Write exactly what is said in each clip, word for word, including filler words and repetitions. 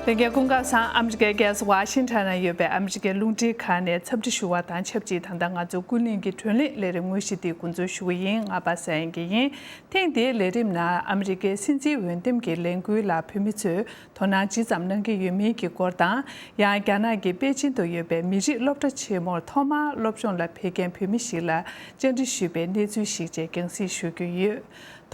ལྷན་རྒྱས་སྐུ་ཁམས་བཟང་། ཨ་མི་རི་ཀའི་རྒྱལ་ས་ཝ་ཤིང་ཊོན་ན་ཡོད་པའི་ཨ་མི་རི་ཀའི་རླུང་འཕྲིན་ཁང་ནས་འཚམས་འདྲི་ཞུ་བ་དང་ཆབས་ཅིག་ད་ལྟ་ང་ཚོ་ཀུན་གླེང་གི་བགྲོ་གླེང་ལས་རིམ་དངོས་གཞི་འདི་འགོ་འཛུགས་ཞུ་གི་ཡིན། ང་པ་སངས་དབྱངས་སྐྱིད་ཡིན། ཐེངས་འདིའི་ལས་རིམ་ནང་ཨ་མི་རི་ཀའི་སྲིད་འཛིན་འོས་འདེམས་ཀྱི་ལས་འགུལ་ལ་བོད་མི་ཚོས་དོ་སྣང་ཇི་ཙམ་གནང་གི་ཡོད་མིན་གྱི་སྐོར་དང་། ཡང་རྒྱ་ནག་གི་པེ་ཅིན་དུ་ཡོད་པའི་མི་རིགས་སློབ་གྲྭ་ཆེན་མོར་ཐོག་མར་སློབ་སྦྱོང་ལ་ཕེབས་མཁན་བོད་མི་ཞིག་ལ་བཅར་འདྲི་ཞུས་པའི་གནས་ཚུལ་ཞིག་བཅས་རྒྱང་སྲིང་ཞུ་རྒྱུ་ཡོད།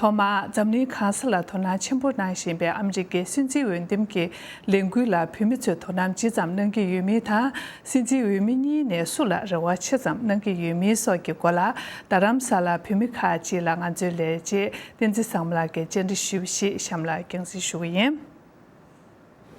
ཐོག་མར་འཛམ་གླིང་གང་ས་ལ་དོ་སྣང་ཆེན་པོ་གནང་བཞིན་པའི་ཨ་མི་རི་ཀའི་སྲིད་འཛིན་འོས་འདེམས་ཀྱི་ལས་འགུལ་ལ་བོད་མི་ཚོས་དོ་སྣང་ཇི་ཙམ་གནང་གི་ཡོད་མིན་དང་། སྲིད་འཛིན་འོས་མི་གཉིས་ནས་སུ་ལ་རེ་བ་ཆེ་ཙམ་གནང་གི་ཡོད་མིན་སོགས་ཀྱི་སྐོར་ལ། རྡ་རམ་ས་ལ་བོད་མི་ཁག་ཅིག་ལ་ང་ཚོའི་ལས་བྱེད་བསྟན་འཛིན་བཟང་མོ་ལགས་ཀྱིས་བཅར་འདྲི་ཞུས་པ་ཞིག་གཤམ་ལ་རྒྱང་སྲིང་ཞུ་གི་ཡིན།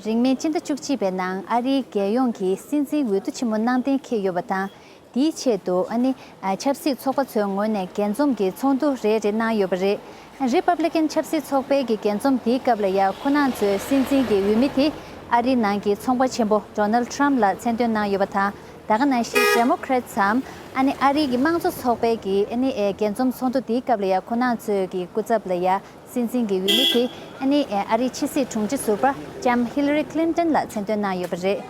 རིང་མིན་སྤྱི་ཟླ་བཅུ་གཅིག་པའི་ནང་ཨ་རིའི་རྒྱལ་ཡོངས་ཀྱི་སྲིད་འཛིན་འོས་བསྡུ་ཆེན་མོ་གནང་གཏན་འཁེལ་ཡོད་པ་དང་། དེའི་ཆེད་དུ་ཨ་ནི་ཨ་ཆབ་སྲིད་ཚོགས་པ་ཚོའི་ངོས་ནས་རྒྱས་འཛོམས་ཀྱི་ཚོགས་འདུ་རེ་རེ་གནང་ཡོད་པ་རེད། རི་པབ་ལི་ཀན་ཆབ་སྲིད་ཚོགས་པའི་གི་རྒྱས་འཛོམས་དེའི་སྐབས་ལ་ཡ་ཁོ་རང་ཚོའི་སྲིད་འཛིན་གྱི་འོས་མི་དེ་ཨ་རིའི་ནང་གི་ཚོང་པ་ཆེན་པོ་ཌོ་ནལ་ཊམ་ལ་མཚན་བཏོན་གནང་ཡོད་པ་དང་། ད་ག་ནང་བཞིན་ཌེ་མོ་ཀ་རེ་ཊི་སམ་ཨ་ནི་ཨ་རིའི་གི་དམངས་གཙོ་ཚོགས་པའི་གི་ཨ་ནི་ཨེ་རྒྱས་འཛོམས་ཚོགས་འདུ་དེའི་སྐབས་ལ་ཡ་ཁོ་རང་ཚོའི་གི་སྐུ་ཚབ་ལ་ཡ། སྲིད་འཛིན་གྱི་འོས་མི་དེ་ཨ་ནི་ཨ་རིའི་ཕྱི་སྲིད་དྲུང་ཆེ་ཟུར་པ་ལྕམ་ཧི་ལ་རི་ཀླིན་ཏོན་ལ་མཚན་བཏོན་གནང་ཡོད་པ་རེད།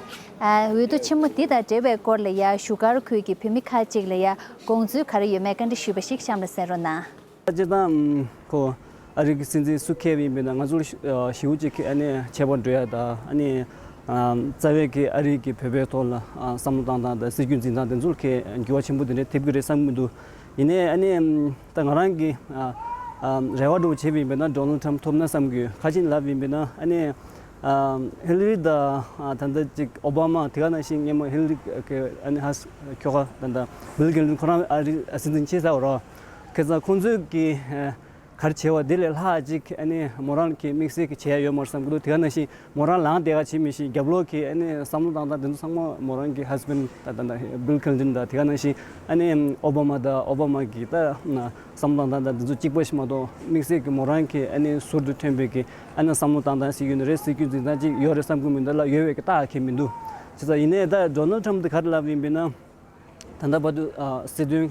ཨ་འོས་བསྡུ་ཆེན་མོ་འདི་དང་འབྲེལ་བའི་སྐོར་ལ་ཡ་བཞུགས་སྒར་ཁུལ་གྱི་བོད་མི་ཁག་ཅིག་ལ་ཡ་དགོངས་ཚུལ་ག་རེ་ཡོད་མེད་བཀའ་འདྲི་ཞུས་པ་ཞིག་གཤམ་ལ་གསན་རོགས་གནང་། སྤྱིར་བཏང་ཁོ་ཨ་རི་གི་སྲིད་འཛིན་སུ་འཁེལ་བ་ཡིན་པས་ན་ང་ཚོར་ཞེ་པོ་ཅིག་ཨ་ནི་ཁྱད་པར་འགྲོ་ཡ་དང་ཨ་ནི་རྩ་བའི་གི་ཨ་རི་གི་བོད་པའི་ཐོག་ལ་བསམ་བློ་བཏང་སྟངས་དང་སྲིད་ཇུས་འཛིན་སྟངས་དེ་ཚོར་གི་འགྱུར་བ་ཆེན་པོ་དེ་འདྲ་ཐེབས་ཀྱི་རེད་བསམ་གྱི་མི་འདུག་ཡིན་ནའི་ཨ་ནི་ད་ང་རང་གི་ཨ་ཨ་རེ་བ་འདྲ་བོ་བྱས་པ་ཡིན་པས་ན་ཌོ་ནལ་ཊམ་ཐོབ་ན་བསམ་གི་ཡོད། ག་ཅི་ལབ་ཡིན་པས་ན་ཨ་ནི་ཨ་ཧི་ལ་རི་དང་ཨ་ད་ལྟ་ཅིག་ཨོ་བྷ་མ་དེ་ག་ནང་བཞིན་སྔོན་མ་ཧི་ལ་རི་གི་ཨ་ནི་ཧ་ས་ཁྱོ་ག་ད་ལྟ་བིལ་ཀིལ་ཊོན་ཁོ་རང་ཨ་རི་སྲིད་འཛིན་བྱས་ཚར་བ་རེད། ཁ་སང་ཁོང་ཚོས་ཀྱི་ཨ་ག་རེ་བྱས་པ་དེ་ལས་ལྷག་ཅིག་ཨ་ནི་མོ་རང་གི་དམིགས་བསལ་གྱི་བྱེད་ཡ་ཡོད་མ་རེད་བསམ་གི་འདུག་དེ་ག་ནང་བཞིན་མོ་རང་ལངས་བསྡད་ག་བྱེད་མི་ཤེས། རྒྱབ་ལོགས་ཀྱི་ཨ་ནི་བསམ་བློ་བཏང་སྟངས་དེ་ཚོ་ཚང་མ་མོ་རང་གི་ཧ་སི་བྷེན་ཌི་ད་ད་ད་བིལ་ཀིལ་ཊོན་དང་དེ་ག་ནང་བཞིན་ཨ་ནི་ཨོ་བྷ་མ་དང་ཨོ་བྷ་མ་གི་ད་བསམ་བློ་བཏང་སྟངས་དེ་ཚོ་གཅིག་པ་ཞིག་མ་གཏོགས་དམིགས་བསལ་གྱི་མོ་རང་གི་ཨ་ནི་ཟུར་དུ་ཐོན་པའི་གི་ཨ་ནི་བསམ་བློ་བཏང་སྟངས་ཤིག་ཡོད་ན་རེད། སྲིད་ཇུས་འཛིན་སྟངས་ཅིག་ཡོད་རེད་བསམ་གི་མི་འདུག་ལ། ཡོད་པའི་གི་རྟགས་ཁེལ་མི་འདུག་བྱས་ཙང་ཡིན་ནའི་ད་ཌོ་ནལ་ཊམ་དེ་ག་རེ་ལབ་ཡིན་པས་ན། ད་ལྟ་བར་དུ་ཨ་སྲིད་དོན་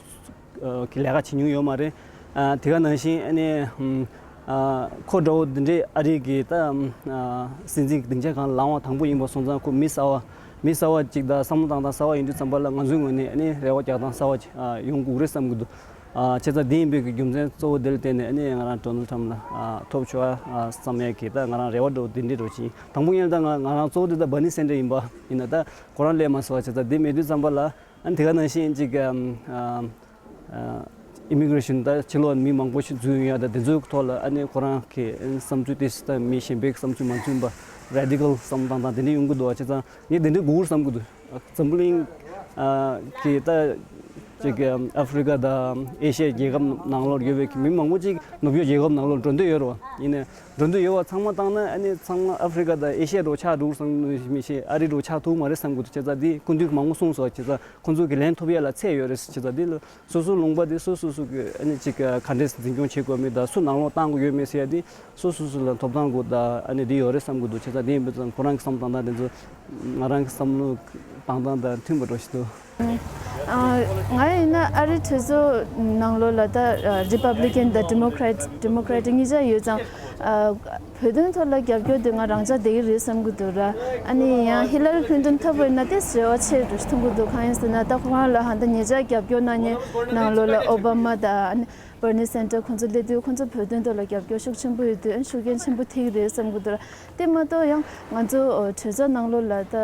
ཨ་གི་ལས་ཀ་བྱེད་མྱོང་ཡོད་མ་རེད། ཨ་དེ་ག་ནང་བཞིན་ཨ་ནི་ཨམ་ཨ་ཁོ་འདྲ་བོ་འདི་འདྲའི་ཨ་རི་གི་ད་ཨམ་ཨ་སྲིད་འཛིན་གྱི་སྡིངས་ཆ་སྒང་ལ་ལངས་པ་དང་པོ་ཡིན་པ་སོང་ཙང་ཁོ་མི་གསར་བ་མི་གསར་བ་ཅིག་དང་བསམ་བློ་བཏང་སྟངས་གསར་བ་ཡིན་དུས་ཙམ་པ་ལ་ང་ཚོའི་ངོས་ནས་ཨ་ནི་རེ་བ་རྒྱག་སྟངས་གསར་བ་ཅིག་ཨ་ཡོང་དགོས་རེད་བསམ་གྱི་འདུག་ཨ་བྱས་ཙང་དེ་ཡིན་པའི་གི་རྒྱུ་མཚན་གཙོ་བོ་དེ་ལ་བརྟེན་ནས་ཨ་ནི་ང་རང་ཌོ་ནལ་ཊམ་ལ་ཨ་ཐོབ་ཆོག་ཨ་བསམ་ཡས་ཀྱི་ད་ང་རང་རེ་བ་འདྲ་བོ་དེ་འདྲའི་འདྲ་བོ་ཅིག་དང་པོ་ཉིད་ལ་ད་ང་ང་རང་གཙོ་བོ་དེ་ད་བར་ནི་སན་ཌར་ཡིན་པ་ཡིན་ན་ད་ཁོ་རང་སླེབས་མ་སོང་བ་བྱས་ཙང་དེ་མེད་དུས་ཙམ་པ་ལ། ཨ་ནི་དེ་ག་ནང་བཞིན་ཅིག་ཨམ་ཨ་ཨ་ཨི་མི་གྷི་རེ་ཤན་ད་ཕྱི་ལོགས་མི་མང་པོ་ཞིག་འཛུལ་ཡོང་ཡ་ད་དེ་ཚོའི་ཐོག་ལ་ཨ་ནི་ཁོ་རང་གི་བསམ་ཚུལ་དེ་ད་མི་གཞན་པའི་བསམ་ཚུལ་མ་མཚོན་པ་རེ་ཌི་ཀལ་བསམ་བློ་བཏང་སྟངས་དེ་འདྲ་ཡོང་གི་འདུག་བ། བྱས་ཙང་ངས་དེ་འདྲ་དགོས་བསམ་གི་འདུག་འཛམ་བུ་གླིང་ཨ་གི་ད་ཅིག་ཨམ་ཨ་ཧྥི་རི་ཀ་དང་ཨེ་ཤི་ཡ་རྒྱལ་ཁབ་ནང་ལོགས་ཡོད་པའི་མི་མང་པོ་ཅིག་ནུབ་ཕྱོགས་རྒྱལ་ཁབ་ནང་ལོགས་འགྲོ་འདོད་ཡོད་རེད་བ། ཡིན་ནའི་འགྲོ་འདོད་ཡོད་བ་ཚང་མ་བཏང་ན་ཨ་ནི་ཚང་མ་ཨ་ཧྥི་རི་ཀ་དང་ཨེ་ཤི་ཡ་འདྲ་བོ་ཆགས་འགྲོ་བསམ་མི་ཤེས། ཨ་རི་འདྲ་བོ་ཆགས་ཐུབ་མ་རེད་བསམ་གི་འདུག་བྱས་ཙང་འདི་སྐུ་མདུན་གྱིས་མང་པོ་གསུངས་སོང་། བྱས་ཙང་ཁོང་ཚོ་གི་ལན་ཐོབ་ཡ་ལ་ཚད་ཡོད་རེད། བྱས་ཙང་འདི་ལ་སོ་སོའི་ལུང་པ་འདི་སོ་སོ་སོ་གི་ཨ་ནི་ཅིག་ག་འདྲས་འཛིན་སྐྱོང་བྱེད་དགོས་མེད་དང་སུ་ནང་ལོགས་བཏང་དགོས་ཡོད་མེད་ཟེར་ཡ་འདི་སོ་སོ་སོ་ལ་ཐོབ་ཐང་དགོས་དང་ཨ་ནི་འདི་ཡོད་རེད་བསམ་གི་འདུག་བྱས་ཙང་འདི་ཡིན་པ་ཙང་ཁོ་རང་གི་བསམ་བློ་བཏང་སྟངས་འདི་ཚོ་ང་རང་གི་བསམ་བློ་བཏང་སྟངས་དང་མཐུན་པ་འདྲ་ཞིག་འདུག་ཨ་ང་ཡིན་ན་ཨ་རིའི་གྲོས་ཚོགས་ནང་ལོགས་ལ་ད་རི་པབ་ལི་ཀན་དང་ཌི་མོ་ཀ་རེ་ཊི་ཌི་མོ་ཀ་རེ་ཊི་གཉིས་ཆ་ཡོད་ཙང་། ཨ་བོད་དོན་ཐོག་ལ་རྒྱབ་སྐྱོར་དེ་ང་རང་ཅག་བསྡད་ཀྱི་རེད་བསམ་གྱི་འདུག་ར། ཨ་ནི་ཡང་ཧི་ལ་རི་ཀླིན་ཏོན་ཐོབ་པ་ཡིན་ན་དེ་རེ་བ་ཆེ་རུ་མཐོང་གི་འདུག་གང་ཡིན་ཟེར་ན་ད་ཁོ་རང་ལ་ཧ་ད་ཉེ་ཆར་རྒྱབ་སྐྱོར་གནང་མཁན་ནང་ལོགས་ལ་ཨོ་བྷ་མ་དང་ཨ་ནི་བར་ནི་སན་ཌར་ཁོང་ཚོ་སླེབས་དུས་ཁོང་ཚོ་བོད་དོན་ཐོག་ལ་རྒྱབ་སྐྱོར་ཤུགས་ཆེན་པོ་ཡོད་དུས་ཨ་ནི་ཤུགས་རྐྱེན་ཆེན་པོ་ཐེབས་ཀྱི་རེད་བསམ་གྱི་འདུག་ར། དེ་མ་གཏོགས་ཡང་ང་ཚོ་གྲོས་ཚོགས་ནང་ལོགས་ལ་ད་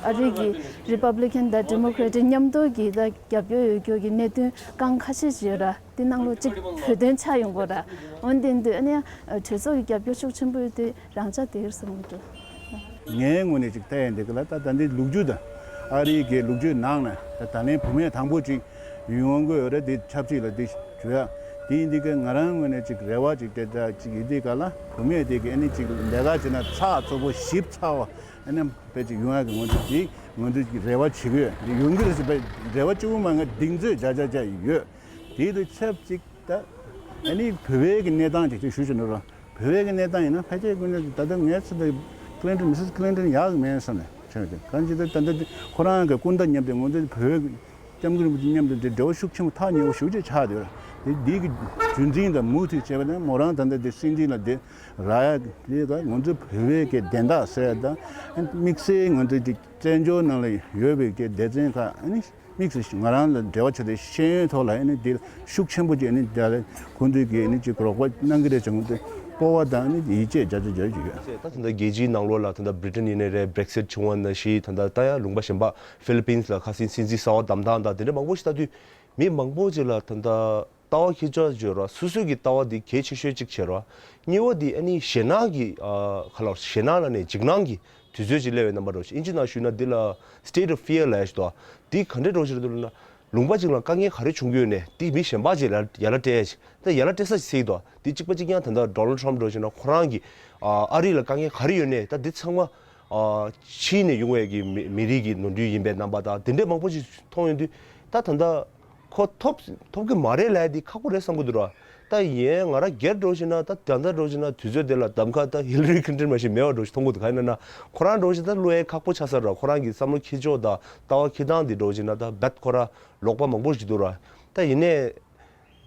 ཨ་རི་གི་རི་པབ་ལི་ཀན་དང་ཌི་མོ་ཀ་རེ་ཊི་མཉམ་དུ་གི་ད་རྒྱབ་སྐྱོར་ཡོད་རྒྱུ་གི་གནད་དོན་རྐང་ཁ་ཤས་ཤིག་ཡོད་ར། དེ་ནང་ལོགས་གཅིག་བོད་དོན་ཆགས་ཡོང་གི་ར། འོན་ཏེ་འདི་ཨ་ནི་ཡང་གྲོས་ཚོགས་ཀྱི་རྒྱབ་སྐྱོར་ཤུགས་ཆེན་པོ་ཡོད་དུས་རང་ཅག་དེ་གར་བསམ་གྱི་འདུག་ངའི་ངོས་ནས་ཅིག་ལྟ་ཡ་འདི་ག་ལ་ད་ད་འདི་ལོ་རྒྱུས་དང་ཨ་རིའི་གི་ལོ་རྒྱུས་ནང་ནས་ད་ད་ལན་བུད་མེད་དང་པོ་ཅིག་ཡོང་གི་ཡོད་རེད། འདི་ཆབ་སྲིད་ལ་འདི་བྱོས་ཡ་འདི་འདི་ག་ང་རང་ངོས་ནས་ཅིག་རེ་བ་ཅིག་དེ་འདྲ་ཅིག་ཡིན་དུས་ག་ལ་བུད་མེད་དེ་གི་ཨ་ནི་ཅིག་ལས་ཀ་བྱས་ན་ཚགས་ཚུད་པོ་ཞིབ་ཚགས་པ་ཨ་ནི་དཔེ་ཅིག་ཡོང་ཡ་གི་ངོས་འདི་འདི་ངོས་འདི་རེ་བ་བྱེད་ཀྱི་ཡོད། འདི་ཡོང་གི་རེད་ཟེར་བའི་རེ་བ་གཅིག་པུ་མ་ང་གདེང་ཚོད་བརྒྱ་ཆ་བརྒྱ་ཡོད། དེ་དང་ཆབས་ཅིག་ད་ཨ་ནི་བོད་པའི་གི་གནས་སྟངས་ཅིག་ཅིག་ཞུ་ཞུ་ནོ་ར། བོད་པའི་གི་གནས་སྟངས་ཡིན་ན་ཕལ་ཆེར་ཀུན་ནས་ད་ལྟ་ངའི་ཚེ་ད་ཀླིན་ཏོན་མི་སིས་ཀླིན་ཏོན་ཡག་གི་མེད་བསམ་ནས་ཆ་ཡོད་དེ་གང་ཅི་ད་ད་ལྟ་ཁོ་རང་གི་སྐུ་ཟླ་མཉམ་དུ་ངོ་ཚ་བོད་པའི་ སྐྱབས་མགོན་རིན་པོ་ཆེ་མཉམ་དུ་འདི་འབྲེལ་བ་ཤུགས་ཆེན་པོ་ཐག་ཉེ་བོ་ཞེ་པོ་ཅིག་ཆགས་བསྡད་ཡོད་རེད། དེ་འདི་གི་རྒྱུན་འཛིན་དང་མུ་མཐུད་བྱས་པ་ན་མོ་རང་ད་ལྟ་འདི་སྲིད་འཛིན་ལ་འདི་རག་ཡ་དེ་ད་ང་ཚོ་བོད་པའི་གི་བདེན་མཐའ་ཟེར་ཡ་དང་དམིགས་བསལ་ང་ཚོ་གི་བཙན་བྱོལ་ནང་ལ་ཡོད་པའི་གི་སྡེ་ཚན་ཁག་ཨ་ནི་དམིགས་སུ་ང་རང་ལ་འབྲེལ་བ་བྱས་ཏེ་ཤེས་ཡོན་ཐོག་ལ་ཨ་ནི་འདི་ཤུགས་ཆེན་པོ་ཅིག་ཨ་ནི་ད་ལ་ཁོང་ཚོས་གི་ཨ་ནི་ཅིག་རོགས་པ་གནང་གི་རེད་ཟེར་གི་འདུག་སྤོབས་པ་དང་ཨ་ནི་ཡིད་ཆེས་བརྒྱ་ཆ་བརྒྱ་ཅིག་ཡོད། ད་ད་ལྟ་རྒྱལ་སྤྱིའི་ནང་ལོགས་ལ་ད་ལྟ་Britain་ཡིན་ནའི་རེད། Brexit་བྱུང་བ་ནང་བཞིན་ད་ལྟ་ད་ཡང་ལུང་པ་གཞན་པ་Philippines་ལ་ཁ་སང་སྲིད་འཛིན་གསར་པ་བདམས་སྟངས་དང་དེ་འདྲ་མང་པོ་ཞིག་ལྟ་དུས་མི་མང་པོ་ཅིག་ལ་ད་ལྟ་ལྟ་བ་ཁྱེད་ཅག་བརྗོད་རོགས། སོ་སོའི་གི་ལྟ་བ་འདི་གལ་ཆེ་ཤོས་གཅིག་བྱེད་རོགས། གཉིས་པ་འདི་ཨ་ནི་ཞེད་སྣང་གི་ཨ་ག་ལ་ཞེད་སྣང་ལ་ནས་འཇིགས་སྣང་གི་དུས་ཚོད་ཅིག་སླེབས་པའི་རྣམ་པ་འདྲ་ཞིག་ཨིན་ཇི་ནང་ཞུས་ན་འདི་ལ་state of fear་ལབ་ཡ་ཞིག་འདུག་འདི་ག་འདྲའི་འདྲ་ཞིག་རེད་འདུག་ལབ་ན། ལུང་པ་གཅིག་ལ་དཀའ་ངལ་ག་རེ་བྱུང་གི་ཡོད་ནས་འདི་མི་གཞན་པ་ཅིག་ལ་ཡ་ལ་སྤྲད་ཡ་ཞིག་ད་ཡ་ལ་སྤྲད་ས་ཞིག་སྲིད་འདུག་འདི་གཅིག་པ་གཅིག་རྐྱང་ད་ལྟ་Donald Trump་འདྲ་ཞིག་ན་ཁོ་རང་གི་ཨ་ཨ་རི་ལ་དཀའ་ངལ་ག་རེ་ཡོད་ནས་ད་འདི་ཚང་མ་ཨ་ཕྱི་ནས་ཡོང་བའི་གི་མི་མི་རིགས་ཀྱི་ནོར་འཁྲུལ་ཡིན་པའི་རྣམ་པ་དང་དེ་འདྲའི་མང་པོ་ཞིག་མཐོང་ཡོང་དུས་ད་ད་ལྟ་ཁོ་ཐོབ་ཐོབ་ཀྱི་མ་རེད་ལབ་ཡ་འདི་ཁག་པོ་རེད་བསམ་གྱི་འདུག་ར། ད་ཡིན་ང་རང་སྒེར་འདྲ་ཞིག་ན་ད་ད་ལྟ་འདྲ་ཞིག་ན་དུས་ཚོད་དེ་ལ་གདམ་ཁ་ད་Hillary Clinton་མ་ཞིག་མེད་པ་འདྲ་ཞིག་མཐོང་གི་འདུག་གང་ཡིན་ན་ན་ཁོ་རང་འདྲ་ཞིག་ད་བློ་ཡ་ཁག་པོ་ཆགས་ས་ར། ཁོ་རང་གི་བསམ་བློ་འཁྱེར་ཕྱོགས་དང་ལྟ་བ་འཁྱེར་སྟངས་འདི་འདྲ་ཞིག་ན་ད་རྦད་ཁོ་རང་ལོག་པ་མང་པོ་ཞིག་འདུག་ར། ད་ཡིན་ནའི།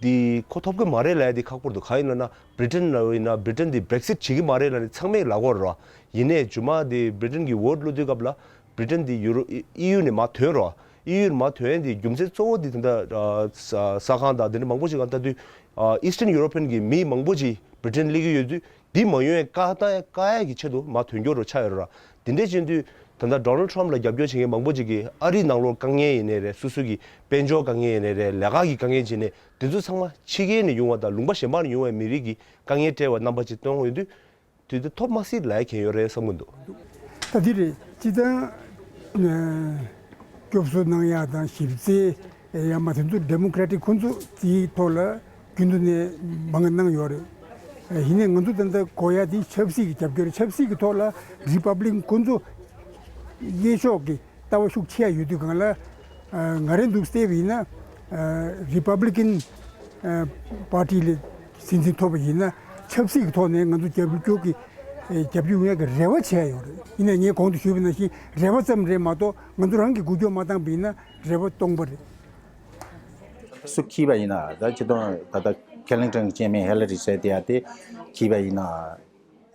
འདི་ཁོ་ཐོབ་ཀྱི་མ་རེད་ལབ་ཡ་འདི་ཁག་པོ་འདུག་གང་ཡིན་ལབ་ན་Britain་ལ་ཡིན་ན་Britain་འདི་Brexit་བྱེད་ཀྱི་མ་རེད་ལབ་ནས་ཚང་མས་ལབ་ཀྱི་ཡོད་རེད། ཡིན་ནའི་མཇུག་མ་འདི་Britain་གི་vote་བླུག་དུས་སྐབས་ལ་Britain་འདི་ཡུ་རོ་ཨི་ཡུ་ནས་མར་ཐོན་རེད། ཨི་ཡུ་ནས་མར་ཐོན་ཡ་འདི་རྒྱུ་མཚན་གཙོ་བོ་འདི་ད་ལྟ་ཨ་ས་ས་ཁང་དང་འདི་འདྲ་མང་པོ་ཞིག་ག་ལྟ་དུས་ཨ་Eastern European་གི་མི་མང་པོ་ཞིག་Britain་སླེབས་ཀྱི་ཡོད་དུས། འདི་མ་ཡོང་བའི་བཀག་ད་བཀག་ཡ་གི་ཆེད་དུ་མར་ཐོན་སྐྱོད་རུ་ཆགས་ཡོད་ར། དེ་འདྲས་བྱེད་དུས་ད་ལྟ་Donald Trump་ལ་རྒྱབ་སྐྱོར་བྱེད་མཁན་མང་པོ་ཅིག་གིས་ཨ་རིའི་ནང་ལོགས་དཀའ་ངལ་ཡིན་ནའི་རེད། སོ་སོ་གི་དཔལ་འབྱོར་དཀའ་ངལ་ཡིན་ནའི་རེད། ལས་ཀ་གི་དཀའ་ངལ་བྱེད་ནས་དེ་ཚོ་ཚང་མ་ཕྱི་རྒྱལ་ནས་ཡོང་བ་དང་ལུང་པ་གཞན་པ་ནས་ཡོང་བའི་མི་རིགས་ཀྱི་དཀའ་ངལ་བྲལ་བའི་རྣམ་པ་ཅིག་སྟོན་དགོས་ཡོད་དུས་དུས་དེ་ཐོབ་མ་སྲིད་ལབ་ཡ་མཁན་ཡོད་རེད་བསམ་གྱི་འདུག་ད་འདི་རེད། སྤྱི་བཏང་སྐྱོབ་གསོ་གནང་ཡ་དང་ཞིབ་རྩིས་ཡང་མ་དེ་ཚོ་Democratic་ཁོ་ཚོ་དེའི་ཐོག་ལ་རྒྱུན་དུ་ནས་མང་གནང་ཡོད་རེད། ཡིན་ནའི་ང་ཚོ་ད་ལྟ་གོ་ཡ་དེ་ཆབ་སྲིད་ཀྱི་རྒྱབ་སྐྱོར་ཆབ་སྲིད་ཀྱི་ཐོག་ལ་Republican་ཁོ་ཚོ་གཡས་ཕྱོགས་ཀྱི་ལྟ་བ་ཤུགས་ཆེ་ཡ་ཡོད་དུས་སྒང་ལ་ང་རང་འདུག་བལྟས་པ་ཡིན་ན་Republican་པར་ཊི་ལ་སྲིད་འཛིན་ཐོབ་པ་ཡིན་ན་ཆབ་སྲིད་ཀྱི་ཐོག་ནས་ང་ཚོ་རྒྱབ་སྐྱོར་གྱི་རྒྱབ་སྐྱོར་ཡོང་ཡ་གི་རེ་བ་བྱས་ཡོད་རེད། ཡིན་ནའི་ངས་གོང་དུ་ཞུས་པ་ནང་བཞིན་རེ་བ་ཙམ་རེད་མ་གཏོགས་ང་ཚོ་རང་གི་འགུལ་སྐྱོད་མ་བཏང་པ་ཡིན་ན་རེ་བ་སྟོང་པ་རེད། སུ་འཁྱེར་བ་ཡིན་ན་ད་སྤྱིར་བཏང་ད་ལྟ་Clinton་གི་སྐྱེས་དམན་Hillary་ཟེར་དེ་ཡ་དེ་འཁྱེར་བ་ཡིན་ན་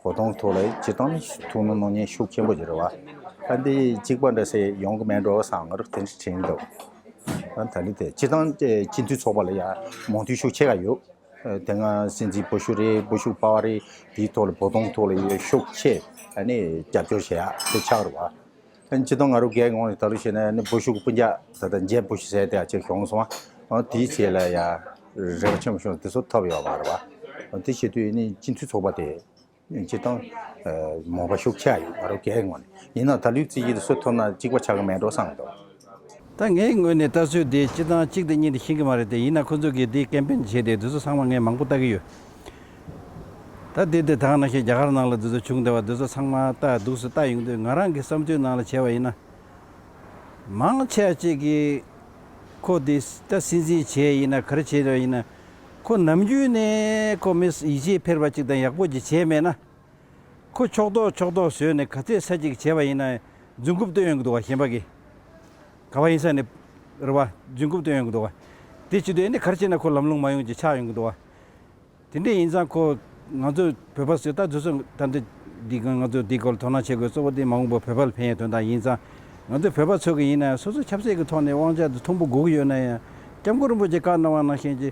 གོ་སྟོང་ཐོག་ལ་སྤྱིར་བཏང་ནས་ཐུགས་སྣང་གནང་མཁན་ཤུགས་ཆེན་པོ་ཅིག་རེད་བ། ཨ་འདི་གཅིག་པ་འདྲ་ཟེར་ཡོང་གི་མེད་འགྲོ་བསམ་ང་རང་དེ་འདྲ་དྲན་འདུག་ཨ་ད་ནི་དེ་སྤྱིར་བཏང་སྤྱི་འཐུས་ཚོགས་པ་ལ་ཡ་མོས་མཐུན་ཤུགས་ཆེ་ག་ཡོད། དེ་སྔ་སྲིད་འཛིན་བུ་ཤུ་རེད། བུ་ཤུ་པ་བ་རེད། དེའི་ཐོག་ལ་གོ་སྟོང་ཐོག་ལ་ཡ་ཤུགས་ཆེ་ཨ་ནི་རྒྱབ་སྐྱོར་བྱེད་ཡ་དེ་ཆགས་རེད་བ། ཨ་ནི་སྤྱིར་བཏང་ང་རང་སྒེར་ངོས་ནས་ད་ལོ་བྱས་ན་ཨ་ནི་བུ་ཤུ་གི་སྤུན་ཀྱག་ད་ལྟ་ཇེབ་བུ་ཤུ་ཟེར་དེ་ཡ་ཅིག་བྱུང་སོང་བ། ཨ་དེའི་ཆེད་ལ་ཡ་རེ་བ་ཆེན་པོ་བྱུང་དེ་ཚོ་ཐོབ་ཡོད་མ་རེད་བ། ཨ་དེ་བྱེད་དུས་ཨ་ནི་སྤྱི་འཐུས་ཚོགས་པ་དེ་སྤྱིར་བཏང་མོས་པ་ཤུགས་ཆེ་ཡོད་ང་རང་སྒེར་ངོས་ནས་ཡིན་ན་ད་ལོའི་རྩིས་ཀྱི་དེ་ཚོ་ཐོབ་ན་གཅིག་པ་ཆགས་ཀྱི་མེད་འགྲོ་བསམ་འདུག་ད་ངའི་ངོས་ནས་ལྟ་ཚུལ་དེ་སྤྱིར་བཏང་གཅིག་དང་གཉིས་དེ་ཤེས་ཀྱི་མ་རེད་དེ། ཡིན་ན་ཁོ་ཚོ་གིས་དེ་ཀེམ་པེན་བྱས་ཏེ་དེ་ཚོ་ཚང་མ་ངས་མང་པོ་ལྟ་གི་ཡོད། ད་དེ་དེ་དག་ནང་བཞིན་རྒྱ་གར་ནང་ལ་དེ་ཚོ་བྱུང་བསྡད་པ་དེ་ཚོ་ཚང་མ་ལྟ་འདུག་སེ་ལྟ་ཡོང་དུས་ང་རང་གི་བསམ་ཚུལ་ནང་ལ་བྱས་པ་ཡིན་ན། མང་ཆེ་བ་ཅིག་གིས་ཁོ་དེ་ད་སྲིད་འཛིན་བྱས་ཡིན་ན་ག་རེ་བྱས་ཡོད་ཡིན་ན། ཁོ་ནམ་རྒྱུན་ནས་ཁོ་མི་ཡིད་ཆེས་འཕེར་བ་ཅིག་དང་ཡག་པོ་ཅིག་བྱས་མེད་ན། ཁོ་ཕྱོགས་གཏོགས་ཕྱོགས་གཏོགས་བཟོས་ནས་ག་ཚོད་ས་ཅིག་བྱས་པ་ཡིན་ན་རྫུན་རྐུབ་བཏོན་ཡོང་གི་འདུག་བ། གཞན་པ་གིས་ག་བ་ཡིན་ས་ནས་རེད་བ། རྫུན་རྐུབ་བཏོན་ཡོང་གི་འདུག་བ། དེ་བྱེད་དུས་ཨེ་ནི་ག་རེ་བྱས་ན་ཁོ་ལམ་ལྷོང་མ་ཡོང་ཅིག་ཆགས་ཡོང་གི་འདུག་བ། དེ་འདྲ་ཡིན་ཙང་ཁོ་ང་ཚོ་བོད་པ་ཚོས་ད་དུས་ཚོད་ད་འདི་འདི་ག་ང་ཚོ་འདི་སྐོར་དོ་སྣང་བྱེད་དགོས་གཙོ་བོ་དེ་མ་འོངས་པ་བོད་པ་ལ་ཕན་ཡས་དོན་དག་ཡིན་ཙང་། ང་ཚོ་བོད་པ་ཚོ་གི་ཡིན་ན་སོ་སོ་ཆབ་སྲིད་ཀྱི་ཐོག་ནས་དབང་ཆ་དེ་མཐོན་པོ་དགོས་ཀྱི་ཡོད་ན་ཡང་། སྐྱབས་མགོན་རིན་པོ་ཆེ་བཀའ་གནང་བ་ནང་བཞིན་གྱི་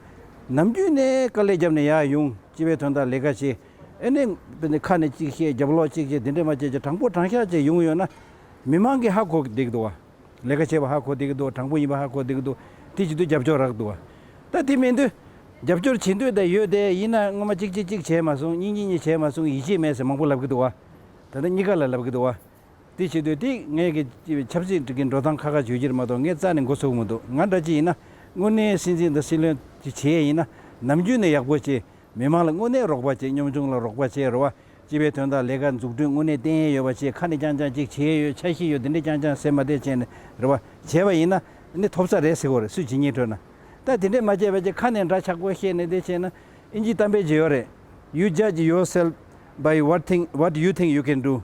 ནམ་རྒྱུན་ནས་དཀའ་ལས་བརྒྱབ་ནས་ཡར་ཡོང་། སྤྱི་པའི་དོན་དག་ལས་ཀ་བྱེད། ཨེ་ནས་དཔེར་ན་ཁ་ནས་གཅིག་བཤད་རྒྱབ་ལོག་གཅིག་བྱེད། དེ་འདྲས་མ་བྱས་ཀྱི་དྲང་པོ་དྲང་བཞག་བྱས་ཡོང་ཡོད་ན་མི་མང་གིས་ཧ་གོ་བསྡད་ཀྱི་འདུག་བ། ལས་ཀ་བྱེད་པ་ཧ་གོ་བསྡད་ཀྱི་འདུག་དྲང་པོ་ཡིན་པ་ཧ་གོ་བསྡད་ཀྱི་འདུག་དེ་བྱེད་དུས་རྒྱབ་སྐྱོར་རག་འདུག་བ། ད་དེ་མིན་དུས་རྒྱབ་སྐྱོར་བྱེད་འདོད་ད་ཡོད་དེ། ཡིན་ན་སྔོན་མ་གཅིག་གཅིག་གཅིག་བྱས་མ་སོང་། གཉིས་གཉིས་གཉིས་བྱས་མ་སོང་། ཡིད་ཆེས་མེད་ཟེར་མང་པོ་ལབ་ཀྱི་འདུག་བ། ད་ལྟ་གཉིས་ཀ་ལ་ལབ་ཀྱི་འདུག་བ། དེ་བྱེད་དུས་དེ་ངས་ཀྱི་ཆབ་སྲིད་ཀྱི་འགྲོ་སྟངས་ཁ་ཁ་བརྗོད་ཀྱི་རེད་མ་གཏོགས་ངས་རྩ་ནས་མགོ་ཚོས་མི་འདུག་ང་འདྲ་ཅིག་ཡིན་ན་དངོས་གནས་སྲིད་འཛིན་དང་སྲིད་བློན་ཅིག་བྱེད་ཡ་ཡིན་ན་ནམ་རྒྱུན་ནས་ཡག་པོ་བྱེད། མི་མང་ལ་དངོས་གནས་རོགས་པ་བྱེད། གཉོམ་ཆུང་ལ་རོགས་པ་བྱེད་རེད་བ། སྤྱི་པའི་དོན་དག་ལས་ཀ་འཛུགས་སྐྲུན་དངོས་གནས་བསྟན་ཡས་ཡོད་པ་བྱེད། ཁ་ནས་རྐྱང་རྐྱང་ཅིག་བྱེད་ཡས་ཡོད། འཆར་གཞི་ཡོད། དེ་འདྲས་རྐྱང་རྐྱང་ཟེར་མ་བསྡད་བྱས་ནས་རེད་བ། བྱས་པ་ཡིན་ན་ནི་ཐོབ་ས་རེད་ཟེར་གོ་རེད། སུས་ཇི་སྙེད་འཕྲོད་ན། ད་དེ་འདྲས་མ་བྱས་པ་བྱས་ཁ་ནས་འདྲ་ཆགས་པོ་བཤད་ནས་བསྡད་བྱས་ན། ཨིན་ཇིའི་གཏམ་དཔེ་ཅིག་ཡོད་རེད། You judge yourself by what think, what you think you can do.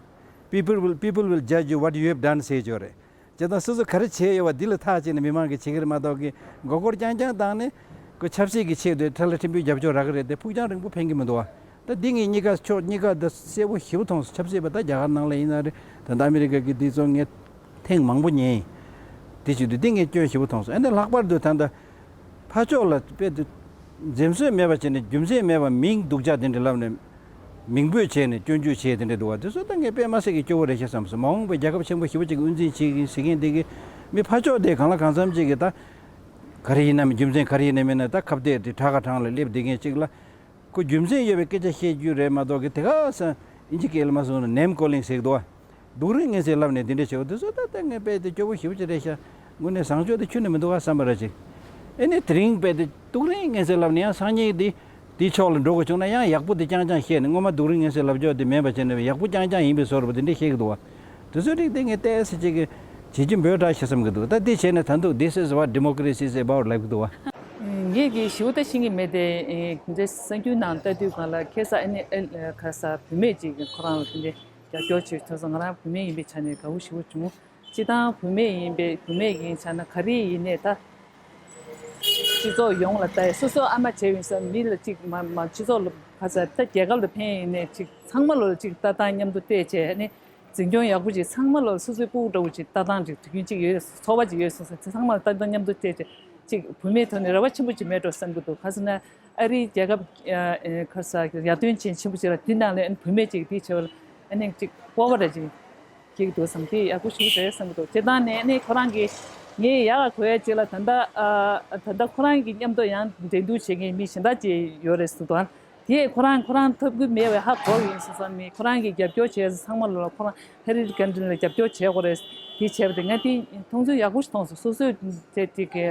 People will, people will judge you what you have done ཟེར་ཡོད་རེད། བྱས་ཙང་སོ་སོ་ག་རེ་བྱས་ཡོད་པ་འདི་ལ་ཐག་བཅད་ནས་མི་མང་གིས་བྱེད་ཀྱི་རེད་མ་གཏོགས་ཀྱི་མགོ་སྐོར་རྐྱང་རྐྱང་བཏང་ནས་ཁོ་ཆབ་སྲིད་ཀྱི་ཆེད་དུ་ཁྲ་ལ་ཕྲན་བུའི་རྒྱབ་སྐྱོར་རག་གི་རེད་དེ་ཕུགས་རྒྱང་རིང་པོ་ཕན་གྱི་མི་འདུག་བ། ད་འདི་ངས་གཉིས་ཀ་ཕྱོགས་གཉིས་ཀ་ད་གསལ་པོ་ཞེ་པོ་མཐོང་སོང་། ཆབ་སྲིད་པ་ད་རྒྱ་གར་ནང་ལ་ཡིན་ན་རེད། ད་ལྟ་ཨ་མི་རི་ཀ་གི་འདི་ཚོ་ངས་ཐེངས་མང་པོ་ཉན་ཡིན། དེ་བྱེད་དུས་འདི་ངས་སྐྱོན་ཞེ་པོ་མཐོང་སོང་། ཨ་ནི་ལྷག་པར་དུ་ད་ལྟ་ཕར་ཕྱོགས་ལ་དཔེ་དེ་འཛེམ་ཟོན་མེད་པ་བྱས་ནས་རྒྱུ་མཚན་མེད་པ་མིང་སྡུག་ཅག་དེ་འདྲ་ལབ་ནས་མིང་འབོད་བྱས་ནས་སྐྱོན་བརྗོད་བྱས་དེ་འདྲ་འདུག་བ། དེ་ཚོ་ད་ངས་དཔེ་མ་སྲིད་ཀྱི་སྐྱོ་བོ་རེད་ཤག་བསམ་སོང་། མ་འོངས་པའི་རྒྱལ་ཁབ་ཆེན་པོ་ཞེ་པོ་ཅིག་གི་དབུ་འཛིན་བྱེད་ཀྱི་ཟེར་མཁན་དེ་གི་མི་ཕར་ཕྱོགས་དེ་གང་ལ་གང་འཚམ་ཅིག་གི་ད་ག་རེ་ཡིན་ནམ་རྒྱུ་མཚན་ག་རེ་ཡིན་ནམ་མིན་ན་ད་ཁ་གཏད་དེ་དྲག་ག་གྲང་ལ་སླེབས་བསྡད་མཁན་ཅིག་ལ། ཁོ་རྒྱུ་མཚན་ཡོད་པའི་སྐད་ཆ་བཤད་རྒྱུ་རེད་མ་གཏོགས་ཀྱི་དེ་ག་ས་ཨིན་ཇི་སྐད་ལ་མ་སོང་ན་name calling་ཟེར་གི་འདུག་བ། སྡུག་རུས་ངན་ཟེར་ལབ་ནས་འདི་འདྲ་བྱེད་བ་དེ་ཚོ་ད་ལྟ་ངས་དཔེ་དེ་སྐྱོ་བོ་ཞེ་པོ་ཅིག་རེད་ཤག་དངོས་གནས་བཟང་ཕྱོགས་དེ་ཁྱོན་ནས་མི་འདུག་ག་བསམ་པ་ར་ཅིག་ཨེ་ནས་དེ་རིང་དཔེ་དེ་སྡུག་རུས་ངན་ཟེར་ལབ་ནས་ཡང་སང་ཉིན་དེ་དེའི་ཕྱོགས་ལ་འགྲོ་དགོས་བྱུང་ན་ཡང་ཡག་པོ་དེ་རྐྱང་རྐྱང་བཤད་ནས་སྔོན་མ་སྡུག་རུས་ངན་ཟེར་ལབ་ཕྱོགས་དེ་མེད་པ་བྱས་ནས་ཡག་པོ་རྐྱང་རྐྱང་ཡིན་པའི་བཟོ་འདྲ་པོ་དེ་འདྲ་བཤད་གི་འདུག་བ། དེ་ཚོའི་རིགས་དེ་ངས་ཏོག་ཙམ་ཅིག་གི་བྱེད་རྒྱུ་འབོད་སྒྲ་ཞིག་བསམ་གི་འདུག་ད་དེ་བྱས་ནས་ད་འདུག This is what democracy is about ལབ་གི་འདུག་བ། ངས་ཀྱི་ཞུ་ད་ཤེས་ཀྱི་མེད་དེ། འདི་གསར་འགྱུར་ནང་ལྟ་དུས་སྒང་ལ་ཁ་སང་ཨ་ནི་ཨ་ཁ་སང་བུད་མེད་ཅིག་གིས་ཁོ་རང་ལ་དེ་འདྲའི་རྒྱབ་སྐྱོར་བྱེད་ཐུབ་སོང་། ང་རང་བུད་མེད་ཡིན་པའི་ཆ་ནས་དགའ་བོ་ཞེ་པོ་བྱུང་། སྤྱི་བཏང་བུད་མེད་ཡིན་པའི་བུད་མེད་ཡིན་ཆ་ན་ག་རེ་ཡིན་ནའི་ད་སྤྱི་ཚོགས་ཡོངས་ལ་ལྟ་ཡ་སོ་སོའི་ཨ་མ་བྱས་ཡིན་ས་མི་ལ་ཅིག་མ་མ་སྤྱི་ཚོགས་ལ་ཁ་སང་ད་རྒྱལ་ཁབ་ལ་ཕན་ཡིན་ནའི་ཅིག་ཚང་མ་ལོ་ལ་ཅིག་ལྟ་སྟངས་མཉམ་དུ་བལྟས་བྱས་ནི། འཛིན་སྐྱོང་ཡག་པོ་ཅིག་ཚང་མ་ལ་སོ་སོའི་སྤུ་གུ་འདྲ་བོ་ཅིག་ལྟ་སྟངས་ཅིག་དུས་རྒྱུན་ཅིག་ཡོད་ཚོར་བ་ཅིག་ཡོད་སོང་ཙང་ཚང་མ་ལ་ལྟ་སྟངས་མཉམ་དུ་བལྟས་ཅིག་ཅིག་བུད་མེད་ཐོག་ནས་རེ་བ་ཆེན་པོ་ཅིག་མེད་འགྲོ་བསམ་གྱི་འདུག་ག་ཟེར་ན་ཨ་རིའི་རྒྱལ་ཁབ་ཁ་ས་ཡར་ཐོན་ཅན་ཆེན་པོ་ཅིག་ལ་དེ་ནང་ལ་ཨ་ནི་བུད་མེད་ཅིག་དེའི་ཆེ་བ་ལ་ཨ་ནི་ཅིག་སྤོབས་པ་འདྲ་ཅིག་སྐྱེ་གི་འདུག་བསམ་གྱི་ཡག་པོ་ཞིག་རེད་བསམ་གྱི་འདུག་སྤྱིར་བཏང་ནས་ཨ་ནི་ཁོ་རང་གིས་ངས་ཡག་ག་གོ་ཡ་ཅིག་ལ་ད་ལྟ་ཨ་ད་ལྟ་ཁོ་རང་གི་མཉམ་དུ་ཡང་འགྲན་བསྡུར་བྱེད་མཁན་མི་གཞན་དག་ཅིག་ཡོད་རེད་ཟེར་འདུག་དེས་ཁོ་རང་ཁོ་རང་ཐོབ་གི་མེད་པའི་ཧ་གོ་གི་ཡིན་བསམ་ནས་ཁོ་རང་གིས་རྒྱབ་སྐྱོར་བྱས་ཚང་མ་ལ་ཁོ་རང་ཧེ་རི་ཀན་ཏིན་ལ་རྒྱབ་སྐྱོར་བྱེད་དགོས་རེད། དེ་བྱས་པ་དེ་ང་དེ་མཐོང་ཚུལ་ཡག་པོ་ཞིག་མཐོང་སོང་། སོ་སོས་དེ་དེ་གའི་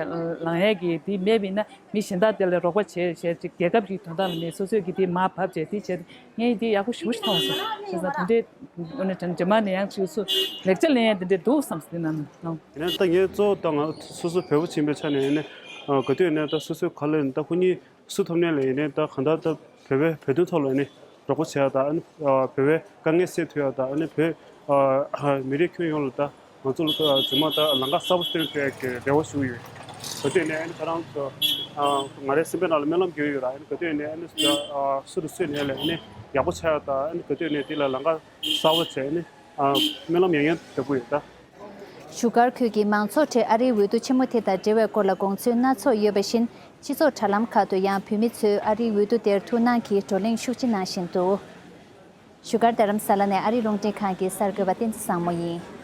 ལངས་ཡས་ཀྱི་དེ་མེད་པ་ཡིན་ན་མི་གཞན་དག་དེ་ལ་རོགས་པ་བྱས་བྱས་ཅིག་རྒྱལ་ཁབ་ཀྱི་དོན་དག་ལ་མེད་སོ་སོས་ཀྱི་དེ་མར་བབས་བྱས་དེ་བྱས་ངས་དེ་ཡག་པོ་ཞེ་པོ་ཞིག་མཐོང་སོང་། བྱས་ཙང་དེ་འདྲའི་དངོས་གནས་དྲང་རྗེས་མ་ནས་ཡང་ཅིག་སུ་ལེགས་ཆ་ལེན་ཡས་དེ་འདྲའི་འདུག་བསམ་སོང་། དེ་ནང་ནས་ཡིན་ན་ད་ངས་གཙོ་བོ་ད་ང་སོ་སོ་བོད་པ་ཆེན་པོའི་ཆ་ནས་ཡིན་ན་ག་དུས་ཡིན་ན་ད་སོ་སོའི་ག་ལ་ཡིན་ད་ཁོ་གཉིས། སུ་ཐོབ་ནས་ལ་ཡིན་ནའི་ད་གང་ལྟར་ད་བོད་པའི་བོད་དོན་ཐོག་ལ་ནི་རོགས་པ་བྱེད་ཡག་དང་ཨ་ནི་བོད་པའི་དཀའ་ངལ་སེལ་ཐུབ་ཡག་དང་ཨ་ནི་བོད་མི་རིགས་ཁྱོན་ཡོངས་ལ་ད་ང་ཚོ་ལ་ད་རྗེས་མ་ད་ལམ་ཁ་གསར་པ་སྟོན་ཐུབ་ཡག་གི་རེ་བ་ཞུ་གི་ཡོད། ག་དུས་ནས་ཨ་ནི་ཁྱེད་རང་ཚོ་ང་རའི་སེམས་པའི་ནང་ལ་སྨོན་ལམ་རྒྱག་གི་ཡོད་ར། ཨ་ནི་ག་དུས་ནས་ཨ་ནི་སུ་དང་སུ་ནས་ལ་ཨ་ནི་ཡག་པོ་ཆགས་ཡག་དང་ཨ་ནི་ག་དུས་ནས་དེ་ལ་ལམ་ཁ་གསར་པ་བྱས་ཨ་ནི་སྨོན་ལམ་ཡང་ཡང་རྒྱག་གི་ཡོད་ད། བཞུགས་སྒར་ཁུལ་གྱི་མང་ཚོགས་ཁྲོད་ཨ་རིའི་འོས་བསྡུ་ཆེན་མོ་དེ་དང་འབྲེལ་བའི་སྐོར་ལ་དགོངས་ཚུལ་སྣ་ཚོགས་ཡོད་པ་བཞིན། སྤྱི་ཚོགས་དྲ་ལམ་ཁག་ཏུ་ཡང་བོད་མི་ཚོས་ཨ་རིའི་འོས་བསྡུ་དེར་ཐུགས་སྣང་གིས་བགྲོ་གླེང་ཤུགས་ཆེ་གནང་བཞིན་འདུག་བཞུགས་སྒར་རྡ་རམ་ས་ལ་ནས་ཨ་རིའི་རླུང་འཕྲིན་ཁང་གི་གསར་འགོད་པ་བསྟན་འཛིན་བཟང་མོ་ཡིན།